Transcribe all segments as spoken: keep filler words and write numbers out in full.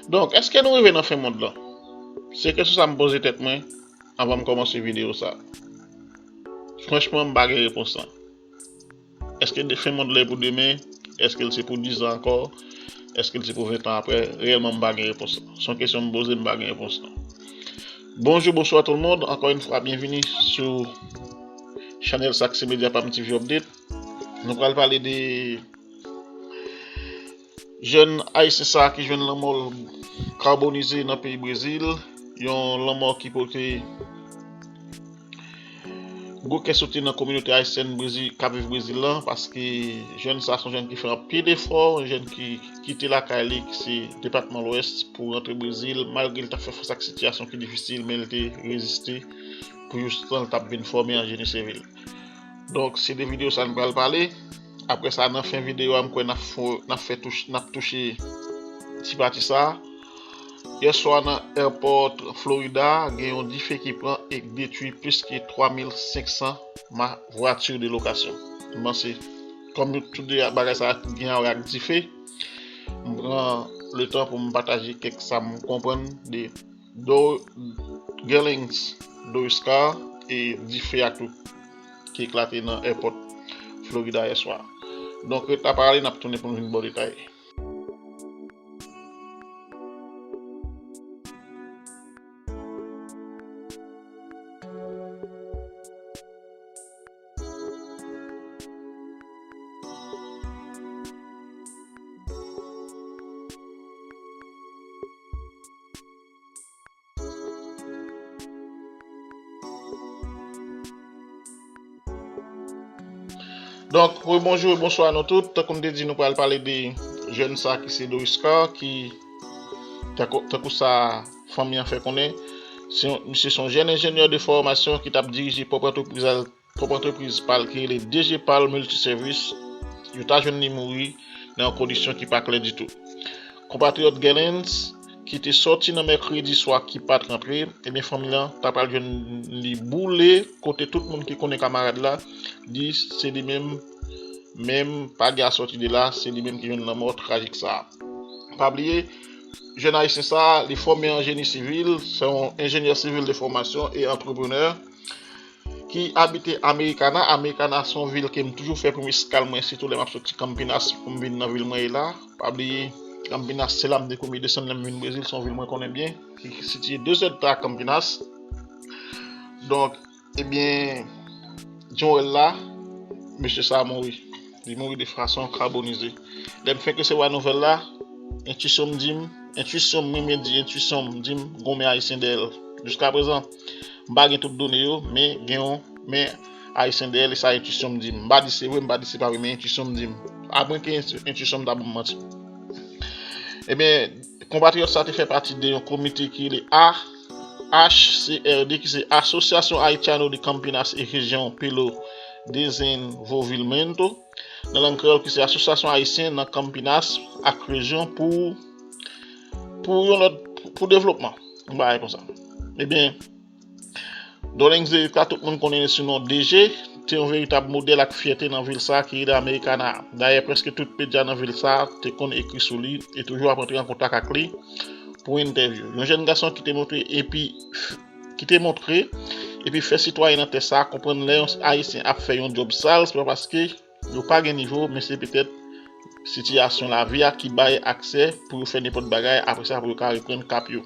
Donk, èske nou rive nan fen mond lan? Se kesyon sa m poze tèt mwen anvan m kòmanse videyo sa. Franchman, m pa gen repons lan. Èske de- fen mond lan e pou demen? Èske l se pou diz an ankò? Èske l se pou ven tan apre? Reyèlman, m pa gen repons lan. Se yon kesyon m poze, m pa gen repons lan. Bonjou, bonswa tout le monde. Encore une fois, bienvenue sou chanèl sa ki se Media Pam T V Update. Nou pral pale de jèn ayisyen sa a ki jwenn lanmò l karbonize nan peyi Brezil, yon lanmò ki pote gwo kè sote nan kominote ayisyèn Brezil, k ap viv Brezil lan, paske jèn sa a se yon jèn ki fè anpil efò, yon jèn ki kite lakay li, ki se depatman Lwès, pou rantre Brezil, malgre l t ap fè fas ak sitiyasyon ki difisil, men l te reziste pou jistan l t ap vin fòme an jeni sivil. Donk, se de videyo sa a n pral pale. Apre sa, nan fen videyo a, m kwè n ap fo- n ap fè touch- n ap touche ti pati sa a. Yè swa nan airport Florida, gen yon dife ki pran e k detwi plis ke twa mil senk san ma- vwati de lokasyon. M panse, kòm tout de bagay sa a gen a wè ak dife, m pran le tan pou m pataje kèk sa m konprann de Do- Gerlings Doris Carr e dife a tou ki eklate nan airport Florida yè swa. Donk, ret la pa ale, n ap tounen pou n vin ba w detay. Donk, rebonjou e bonswa nou tout. Tankou m te di, nou pral pale de jèn sa ki se Doris Carr, ki, tankou, tankou sa fanmi an fè konnen, se yon- misye se yon jèn enjenyè de fòmasyon ki t ap dirije pwòp antrepriz al- pwòp antrepriz pa l ki rele D G Pal Multiservice. Yo ta jwenn li mouri nan yon kondisyon ki pa klè ditou. Konpatriyòt Gerlings, ki te sòti nan mèkredi swa ki pa t rantre, ebyen, fanmi lan ta pral jwenn li boule kote tout moun ki konnen kamarad la di se li menm, menm pa gen a sòti de la, se li menm ki jwenn lanmò trajik sa a. Pa bliye, jèn ayisyen sa a, li fòme an jeni sivil, se yon enjenyè sivil de fòmasyon e antreprenè ki abite Americana. Americana se yon vil ke m toujou fè premye eskal mwen, sitou lè m ap soti Campinas pou m vin nan vil mwen ye la. Pa bliye, Campinas se la m te premye desann lè m vin Brezil, se yon vil mwen konnen byen, ki sitiye de zèdtan ak Campinas. Donk, ebyen, jan w wè l la, mesye sa a mouri. Li mouri de fason karbonize. Lè m fenk resevwa nouvèl la, entwisyon m di m, entwisyon m, mwen menm di, entwisyon m di m, gon men ayisyen dèyè l. Jiskaprezan, m pa gen tout done yo, men gen yon men ayisyen dèyè l, e sa entwisyon m di m. M pa di se vre, m pa di se pa vre, men entwisyon m di m. Amwenke enti- entwisyon m ta ban m manti. Ebyen, konpatriyòt sa te fè pati de yon komite ki rele A H C R D, ki se Asociación Haitiano de Campinas y Región pelo Desenvolvimiento, nan lang kreyòl ki se Asosyasyon Ayisyen nan Campinas ak Rejyon pou, pou yon lòt, pou devlopman, yon bagay konsa. Ebyen, Dollings Erica, tout moun konnen li sou non D G, te yon veritab modèl ak fyète nan vil sa a ki rele Americana. Dayè, prèske tout medya nan vil sa a te konn ekri sou li e toujou ap rantre an kontak ak li pou entèvyou. Yon jèn gason ki te montre epi ki te montre epi fè sitwayen nan tè sa a konprann lè yon Ayisyen ap fè yon djòb sal, se pa paske yo pa gen nivo, men se petèt sitiyasyon lavi a ki bay aksè pou yo fè nenpòt bagay, apre sa pou yo ka reprann kap yo.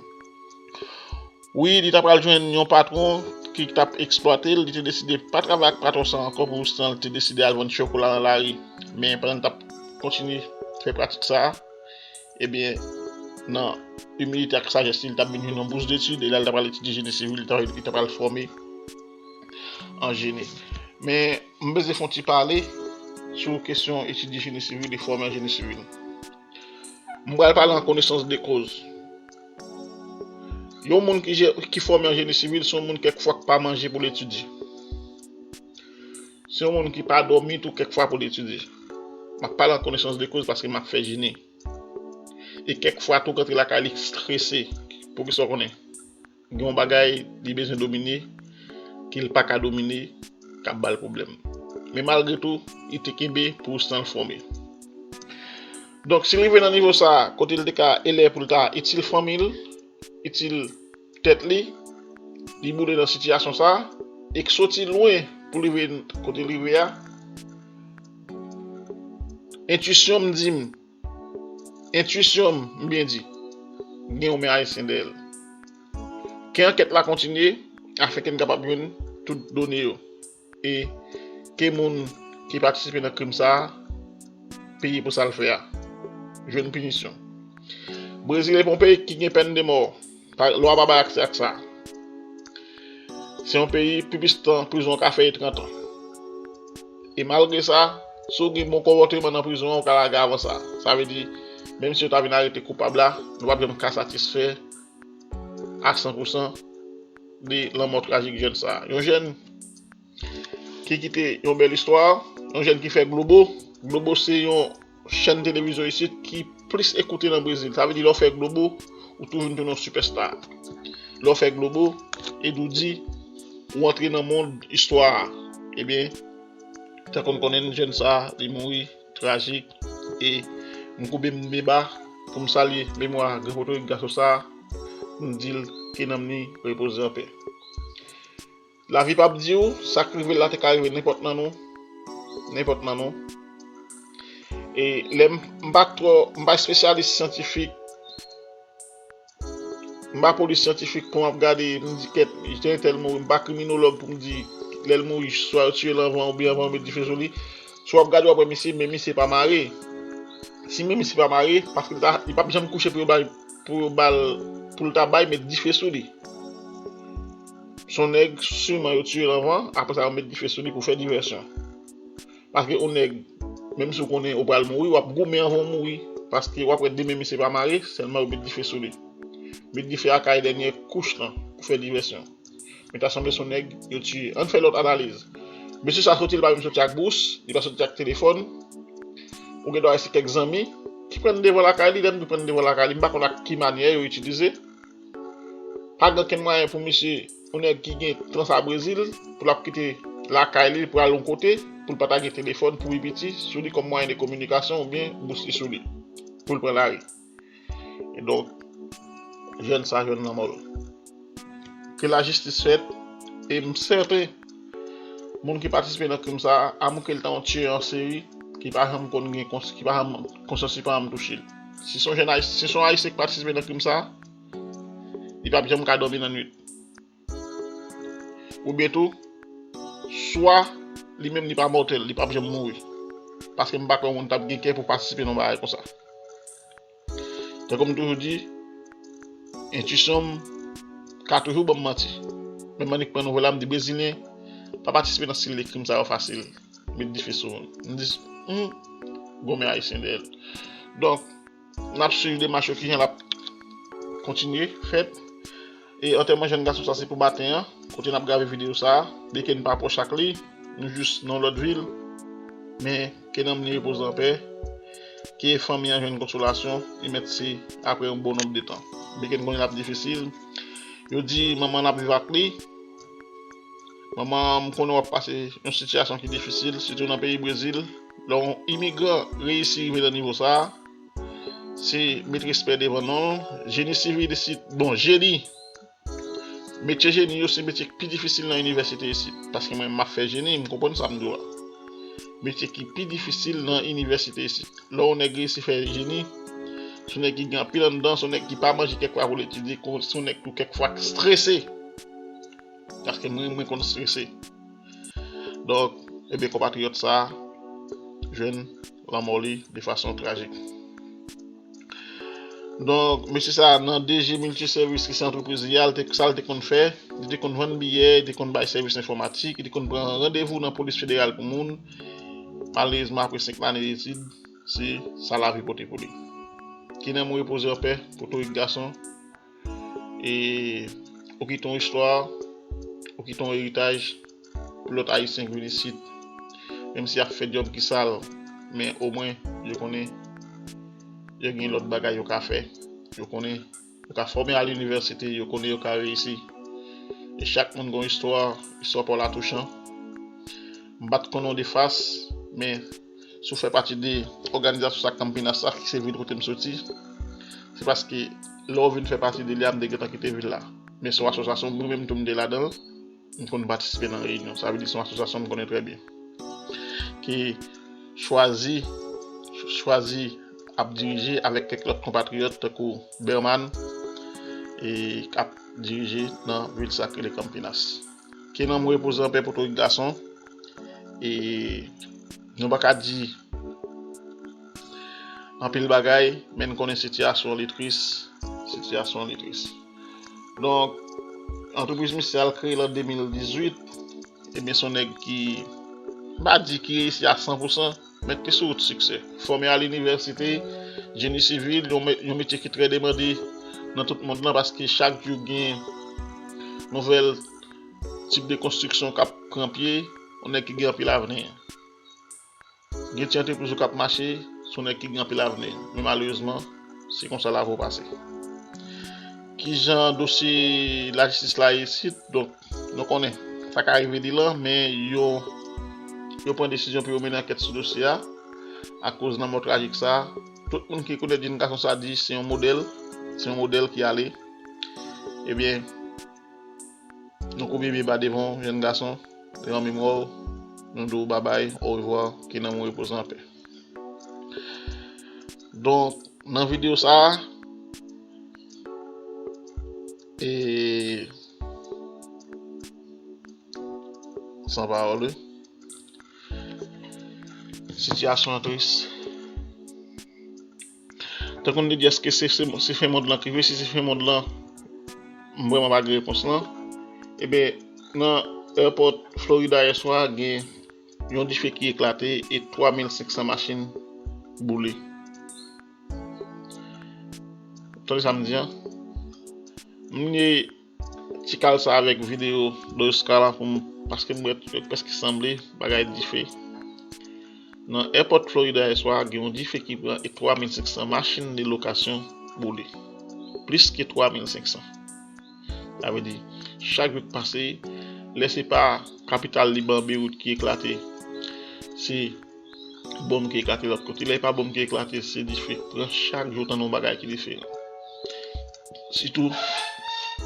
Wi, li ta pral jwenn yon patwon ki t ap eksplwate l, li te deside pa travay ak patwon sa ankò, pou oustan li te deside al vann chokola nan lari. Men pandan l t ap kontinye fè pratik sa a, ebyen, nan imilite ak sajès li, li t ap vin jwenn yon bous detid, e la li ta pral etidye jeni sivil, li ta, li ta pral fòme an jeni. Men, m bezwen fè yon ti pale sou kesyon etidye jeni sivil e fòme an jeni sivil. M pral pale an konesans de koz. Yon moun ki je- ki fòme an jeni sivil, se yon moun kèk fwa k pa manje pou l etidye. Se yon moun ki pa dòmi tou kèk fwa pou l etidye. M ap pale an konesans de koz paske m ap fè jeni. E kèk fwa tou, rantre lakay li strese. Pou ki sa w konnen? Gen yon bagay li bezwen domine, ke l pa ka domine, k ap ba l pwoblèm. Men malgre tou, li te kenbe pou oustan l fòme. Donk, si l rive nan nivo sa a, kote l te ka elè pou l ta itil fanmi l, itil tèt li, li boule nan sitiyasyon sa a, e k soti lwen pou l rive kote l rive a, entwisyon m di m, entwisyon m, m byen di, gen yon men ayisyen dèyè l. Ke ankèt la kontinye, afenke n kapab jwenn tout done yo. E ke moun ki patisipe nan krim sa a peye pou sa l fè a, jwenn pinisyon. Brezil e pa yon peyi ki gen pèn de mò. Lwa pa bay aksè ak sa. Se yon peyi, pi plis tan prizon ka fè e trant an. E malgre sa, si w gen bon konpòteman nan prizon an, ou ka lage avan sa. Sa vle di, menm si yo ta vin arete koupab la, nou p ap janm ka satisfè a san pou san de lanmò trajik jèn sa a. Yon jèn ki kite yon bèl istwa, yon jèn ki fè Globo. Globo se yon chèn televizyon isit ki plis ekoute nan Brezil. Sa vle di lè w fè Globo, ou tou vin tounen yon sipèsta. Lè w fè Globo, e Doudi, ou antre nan mond istwa a. Ebyen, tankou n konnen jèn sa a, li mouri trajik, e m koube m byen ba pou m salye memwa gran potorik gason sa a, pou m di l ke nanm li repoze anpè. Lavi p ap di w, sa k rive l la te ka rive nenpòt nan nou. Nenpòt nan nou. E lè m, m pa twò, m pa espesyalis syantifik, m pa polis syantifik pou m ap gade, m di kèt, jan entèl mouri, m pa kriminològ pou m di lè l mouri, swa yo tiye l anvan oubyen anvan yo met dife sou li. Si w ap gade, w ap wè misye, men misye pa mare. Si men misye pa mare, paske li ta, li p ap janm kouche pou yo bay, pou yo ba l, pou l ta bay met dife sou li. Se yon nèg, siman yo tiye l anvan, apre sa yo met dife sou li pou fè divèsyon. Paske yon nèg, menm si w konnen ou pral mouri, w ap goumen anvan w mouri. Paske w ap wè demen misye pa mare, sèlman yo met dife sou li. Met dife a ka ye dènyè kouch lan pou fè divèsyon. Men ta sanble se yon nèg yo tiye. Ann fè lòt analiz. Mesye sa soti, li pa menm soti ak bous, li pa soti ak telefòn. Ou gen dwa wè se kèk zanmi ki pran devan lakay li, lè m di pran devan lakay li, m pa konn ak ki manyè yo itilize. Pa gen okenn mwayen pou misye, yon nèg ki gen trans a Brezil, pou l ap kite lakay li, pou al yon kote, pou l pa ta gen telefòn, pou pi piti, sou li kòm mwayen de kominikasyon oubyen bous li sou li, pou l pran lari. E donk, jèn sa jwenn lanmò l. Ke lajistis fèt, e m sèten, moun ki patisipe nan krim sa a, amwenke l ta yon tiyè an seri, ki pa janm konn gen kons-, ki pa janm, konsyans li pa janm touche l. Si se yon jèn ayis-, si se yon ayisyen ki patisipe nan krim sa a, li p ap janm ka dòmi nan nwit. Oubyen tou, swa li menm li pa mòtèl, li p ap janm mouri. Paske m pa kwè yon moun t ap gen kè pou patisipe nan yon bagay konsa. Tankou m toujou di, entwisyon m ka toujou ban m manti. Menm annik pran nouvèl la, m di Brezilyen pa patisipe nan stil de krim sa yo fasil. Met dife sou moun. M di, hmm, gon men ayisyen dèyè l. Donk, n ap swiv demach yo, kijan l ap kontinye fèt. E antèman jèn gason sa se pou maten an, kote n ap grave videyo sa a, byenke n pa pwòch ak li, nou jis nan yon lòt vil, men ke nanm li repoze anpè, ke fanmi an jwenn konsolasyon, li mèt se apre yon bon nonb de tan. Byenke n konnen l ap difisil, yo di manman l ap viv ak li, manman an, m konnen w ap pase yon sitiyasyon ki difisil, sitou nan peyi Brezil, lè yon imigran reyisi rive nan nivo sa a, se met respè devan non l. Jeni sivil isit, bon, jeni, metye jeni yo se metye ki pi difisil nan inivèsite isit. Paske mwen, m ap fè jeni, m konprann sa m di w la. Metye ki pi difisil nan inivèsite isit. Lè yon nèg reyisi fè jeni, se yon nèg ki gen anpil anndan, se yon nèg ki pa manje kèk fwa pou l etidye, se yon nèg tou kèk fwa k strese. Paske mwen, mwen konn strese. Donk, ebyen, konpatriyòt sa a jwenn lanmò li de fason trajik. Donk, mesye sa a nan D G Multiservice, ki se antrepriz li a, l te, sa l te konn fè, li te konn vann biyè, li te konn bay sèvis enfòmatik, li te konn pran randevou nan polis federal pou moun. Malerezman, apre senk lane etid, se sa lavi pote pou li. Ke nanm ou repoze anpè, potorik gason. E ou kite yon istwa, ou kite yon eritaj pou lòt Ayisyen ki vin isit. Menm si y ap fè djòb ki sal, men omwen yo konnen yo gen lòt bagay yo ka fè. Yo konnen yo ka fòme al inivèsite, yo konnen yo ka reyisi. E chak moun gen yon istwa, istwa pa w la touchan. M pa t konn w de fas, men si w fè pati de òganizasyon sa Campinas sa, ki se vil kote m soti, se paske lè w vin fè pati de li a, m te gentan kite vil la. Men se yon asosyasyon, mwen menm tou m te ladan l, m konn patisipe nan reyinyon. Sa vle di se yon asosyasyon m konnen trè byen. Ki chwazi, chwazi ap dirije avèk kèk lòt konpatriyòt tankou Berman, e k ap dirije nan vil sa k rele Campinas. Ke nanm repoze anpè pou Torik Gason. E nou pa ka di anpil bagay, men n konnen sitiyasyon an li tris, sitiyasyon an li tris. Donk, antrepriz misye al kreye l an de mil dizuit, ebyen, se yon nèg ki, m pa di ki reyisi a san pou san, men ki sou wout siksè. Fòme a linivèsite, jeni sivil, yon me-, yon metye ki trè demande nan tout mond lan, paske chak jou gen nouvèl tip de konstriksyon k ap pran pye, yon nèg ki gen anpil avni. Gen ti antrepriz ou k ap mache, se yon nèg ki gen anpil avni. Men malerezman, se konsa lavi w pase. Kijan dosye lajistis la ye isit? Donk, nou konnen, sa ka rive li lan, men yo, yo pran desizyon pou yo mennen ankèt sou dosye a, akoz lanmò trajik sa. Tout moun ki konèt jenn gason sa di se yon modèl, se yon modèl ki ale. Ebyen, nou koube byen ba devan w, jenn gason, devan memwa w, nou di w babay, orevwa, ke nanm ou repoze anpè. Donk, nan videyo sa a, e, san pawòl, wi. Sitiyasyon an tris. Tankou n te di, èske se, se, se fen mond lan k rive? Si se fen mond lan, m vrèman pa gen repons lan. Ebyen, nan airport Florida yè swa, gen yon dife ki eklate e twa mil senk san machin boule. Tande sa m di an? M gen ti kal sa avèk videyo Doris Carla pou m, paske m wè yo prèske sanble, bagay dife. Nan airport Florida yè swa, gen yon dife ki pran e twa mil senk san machin de lokasyon boule. Plis ke twa mil senk san. Sa vle di, chak jou k pase, lè se pa kapital Liban, Beywout ki eklate, se bonm ki eklate lòt kote. Lè e pa bonm ki eklate, se dife k pran. Chak jou w tande yon bagay ki diferan. Sitou,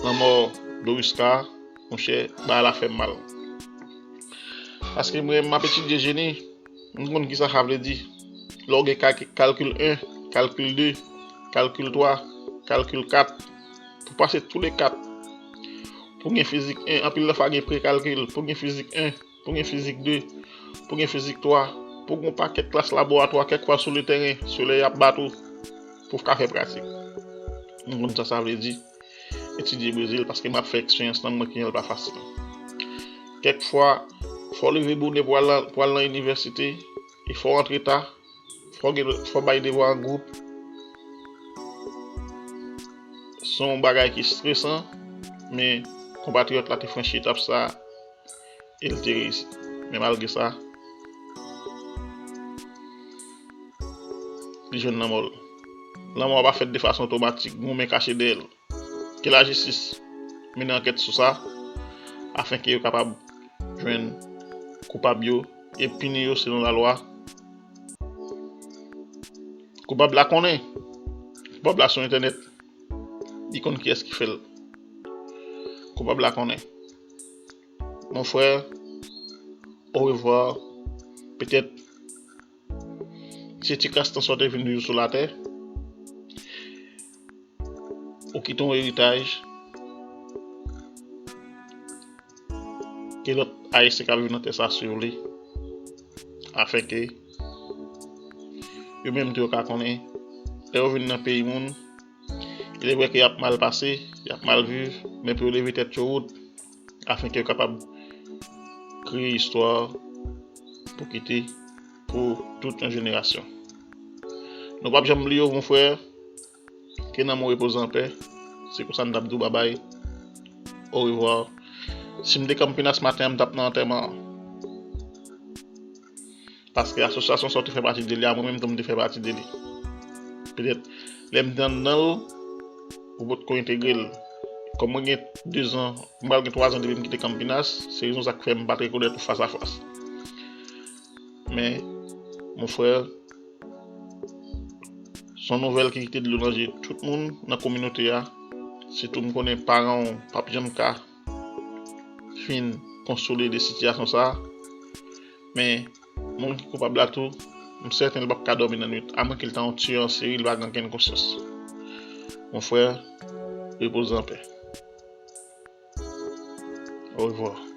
lanmò Doris Carla, monchè, bagay la fè m mal. Paske mwen, m ap etidye jeni, m konn kisa sa vle di. Lè w gen kalki-, kalkil en, kalkil de, kalkil twa, kalkil kat, pou pase tou le kat, pou gen fizik en, anpil lè fwa gen prekalkil, pou gen fizik en, pou gen fizik de, pou gen fizik twa, pou gen yon pakèt klas laboratwa, kèk fwa sou le tèren, solèy ap bat ou, pou w ka fè pratik. M konn sa sa vle di, etidye Brezil, paske m ap fè eksperyans lan, m wè kijan l pa fasil. Kèk fwa, fò w leve bonè pou al nan, pou al nan inivèsite, e fò w antre ta, fò w gen, fò w bay devwa an gwoup. Se yon bagay ki estresan, men konpatriyòt la te franchi etap sa a, e l te reyisi. Men malgre sa, li jwenn lanmò l. Lanmò a pa fèt de fason otomatik, gen yon men kache dèyè l. Ke lajistis mennen ankèt sou sa, afenke yo kapab jwenn koupab yo e pini yo selon lalwa. Koupab la konnen. Koupab la sou entènèt. Li konn kiyès ki fè l. Koupab la konnen. Mon frè, orevwa. Petèt se ti kras tan sa w te vin viv sou latè. Ou kite yon eritaj ke lòt Ayisyen k ap viv nan tè sa swiv li, afenke yo menm tou yo ka konnen, lè yo vin nan peyi moun, il est vrai ke y ap mal pase, y ap mal viv, men pou yo leve tèt yo wout, afenke yo kapab kreye istwa pou kite pou tout yon jenerasyon. Nou p ap janm bliye w, mon frè. Ke nanm ou repoze anpè. Se konsa n t ap di w babay. Orevwa. Si m te Campinas maten an, m t ap nan antèman an. Paske asosyasyon sa w te fè pati de li a, mwen menm tou m te fè pati de li. Petèt, lè m te anndan l, ou potko entegre l. Kòm mwen gen dezan, m pral gen twazan depi m kite Campinas, se rezon sa k fè m pa t rekonèt ou fas a fas. Men, Mon frè, se yon nouvèl ki kite dlo nan je tout moun nan kominote a. Sitou m konnen paran w p ap janm ka fin konsole de sitiyasyon sa a. Men, moun ki koupab la tou, m sèten li p ap ka dòmi nan nwit, amwenke li ta yon tiyè an seri, li pa gen okenn konsyans. Mon frè, repoze an pè. Orevwa.